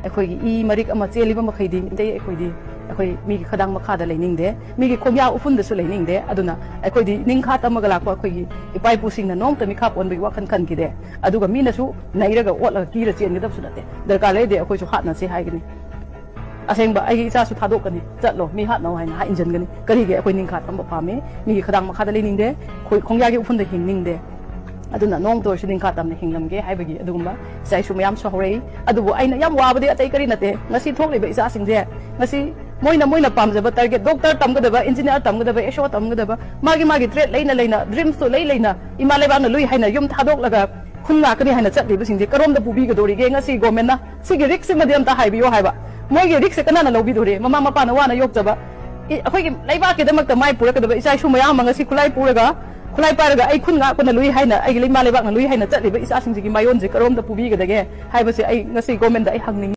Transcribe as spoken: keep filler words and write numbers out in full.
ꯑꯩꯈꯣꯏꯒꯤ ꯏ ꯃꯔꯤꯛ ꯑꯃ ꯆꯦꯜꯂꯤꯕ ꯃꯈꯩꯗꯤ ꯃꯤꯇꯩ ꯑꯩꯈꯣꯏꯗꯤ ꯑꯩꯈꯣꯏ ꯃꯤꯒꯤ ꯈꯗꯥꯡ ꯃꯈꯥꯗ ꯂꯩꯅꯤꯡꯗꯦ, ꯃꯤꯒꯤ ꯈꯣꯡꯌꯥ ꯎꯐꯨꯟꯗꯁꯨ ꯂꯩꯅꯤꯡꯗꯦ꯫ ꯑꯗꯨꯅ ꯑꯩꯈꯣꯏꯗꯤ ꯅꯤꯡꯈꯥ ꯇꯝꯃꯒ ꯂꯥꯛꯄ ꯑꯩꯈꯣꯏꯒꯤ ꯏꯄꯥ ꯏꯄꯨꯁꯤꯡꯅ ꯅꯣꯡꯃꯇ ꯃꯤꯈꯥ ꯄꯣꯟꯕꯒꯤ ꯋꯥꯈꯜ ꯈꯟꯈꯤꯗꯦ꯫ ꯑꯗꯨꯒ ꯃꯤꯅꯁꯨ ꯅꯩꯔꯒ ꯑꯣꯠꯂꯒ ꯀꯤꯔ ꯆꯦꯟꯒꯗꯕꯁꯨ ꯅꯠꯇꯦ꯫ ꯗꯔꯀꯥꯔ ꯂꯩꯔꯗꯤ ꯑꯩꯈꯣꯏꯁꯨ ꯍꯥꯠꯅꯁꯦ ꯍꯥꯏꯒꯅꯤ꯫ ꯑꯁꯦꯡꯕ ꯑꯩꯒꯤ ꯏꯆꯥꯁꯨ ꯊꯥꯗꯣꯛꯀꯅꯤ, "ꯆꯠꯂꯣ, ꯃꯤ ꯍꯥꯠꯅꯧ" ꯍꯥꯏꯅ ꯍꯥꯏ ꯏꯟꯖꯟꯒꯅꯤ꯫ ꯀꯔꯤꯒꯤ? ꯑꯩꯈꯣꯏ ꯅꯤꯡꯈꯥ ꯇꯝꯕ ꯄꯥꯝꯃꯤ, ꯃꯤꯒꯤ ꯈꯗꯥꯡ ꯃꯈꯥꯗ ꯂꯩꯅꯤꯡꯗꯦ, ꯑꯩꯈꯣꯏ ꯈꯣꯡꯌꯥꯒꯤ ꯎꯐꯨꯟꯗ ꯍꯤꯡꯅꯤꯡꯗꯦ꯫ ꯑꯗꯨꯅ ꯅꯣꯡꯃꯇ ꯑꯣꯏꯔꯁꯨ ꯅꯤꯡꯈꯥ ꯇꯝꯅ ꯍꯤꯡꯂꯝꯒꯦ ꯍꯥꯏꯕꯒꯤ ꯑꯗꯨꯒꯨꯝꯕ ꯏꯆꯥ ꯏꯁꯨ ꯃꯌꯥꯝꯁꯨ ꯍꯧꯔꯛꯏ꯫ ꯑꯗꯨꯕꯨ ꯑꯩꯅ ꯌꯥꯝ ꯋꯥꯕꯗꯤ ꯑꯇꯩ ꯀꯔꯤ ꯅꯠꯇꯦ, ꯉꯁꯤ ꯊꯣꯛꯂꯤꯕ ꯏꯆꯥꯁꯤꯡꯁꯦ ꯉꯁꯤ ꯃꯣꯏꯅ ꯃꯣꯏꯅ ꯄꯥꯝꯖꯕ target, doctor ꯇꯝꯒꯗꯕ, engineer ꯇꯝꯒꯗꯕ, ꯑꯦꯁ ꯑꯣ ꯇꯝꯒꯗꯕ, ꯃꯥꯒꯤ ꯃꯥꯒꯤ trade ꯂꯩꯅ ꯂꯩꯅ, dreamꯁꯇꯨ ꯂꯩ ꯂꯩꯅ ꯏꯃꯥ ꯂꯩꯕꯥꯛꯅ ꯂꯨꯏ ꯍꯥꯏꯅ ꯌꯨꯝ ꯊꯥꯗꯣꯛꯂꯒ ꯈꯨꯟ ꯉꯥꯛꯀꯅꯤ ꯍꯥꯏꯅ ꯆꯠꯂꯤꯕꯁꯤꯡꯁꯦ ꯀꯔꯣꯝꯗ ꯄꯨꯕꯤꯒꯗꯧꯔꯤꯒꯦ? ꯉꯁꯤ governmentꯅ ꯁꯤꯒꯤ riskꯁꯤꯃꯗꯤ ꯑꯝꯇ ꯍꯥꯏꯕꯤꯌꯣ ꯍꯥꯏꯕ꯫ ꯃꯣꯏꯒꯤ riskꯁꯦ ꯀꯅꯥꯅ ꯂꯧꯕꯤꯗꯧꯔꯤ? ꯃꯃꯥ ꯃꯄꯥꯅ ꯋꯥꯅ ꯌꯣꯛꯆꯕ, ꯏ-, ꯑꯩꯈꯣꯏꯒꯤ ꯂꯩꯕꯥꯛꯀꯤꯗꯃꯛꯇ ꯃꯥꯏ ꯄꯨꯔꯛꯀꯗꯕ ꯏꯆꯥ ꯏꯁꯨ ꯃꯌꯥꯝ ꯑꯃ ꯉꯁꯤ ꯈꯨꯠꯂꯥꯏ ꯄꯨꯔꯒ, ꯈꯨꯠꯂꯥꯏ ꯄꯥꯏꯔꯒ "ꯑꯩ ꯈꯨꯟ ꯉꯥꯛꯄꯅ ꯂꯨꯏ" ꯍꯥꯏꯅ, "ꯑꯩꯒꯤ ꯏꯃꯥ ꯂꯩꯕꯥꯛꯅ ꯂꯨꯏ" ꯍꯥꯏꯅ ꯆꯠꯂꯤꯕ ꯏꯆꯥꯁꯤꯡꯁꯤꯒꯤ ꯃꯥꯌꯣꯟꯁꯦ ꯀꯔꯣꯝꯗ ꯄꯨꯕꯤꯒꯗꯒꯦ ꯍꯥꯏꯕꯁꯦ ꯑꯩ ꯉꯁꯤ governmentꯗ ꯑꯩ ꯍꯪꯅꯤꯡꯉꯤ꯫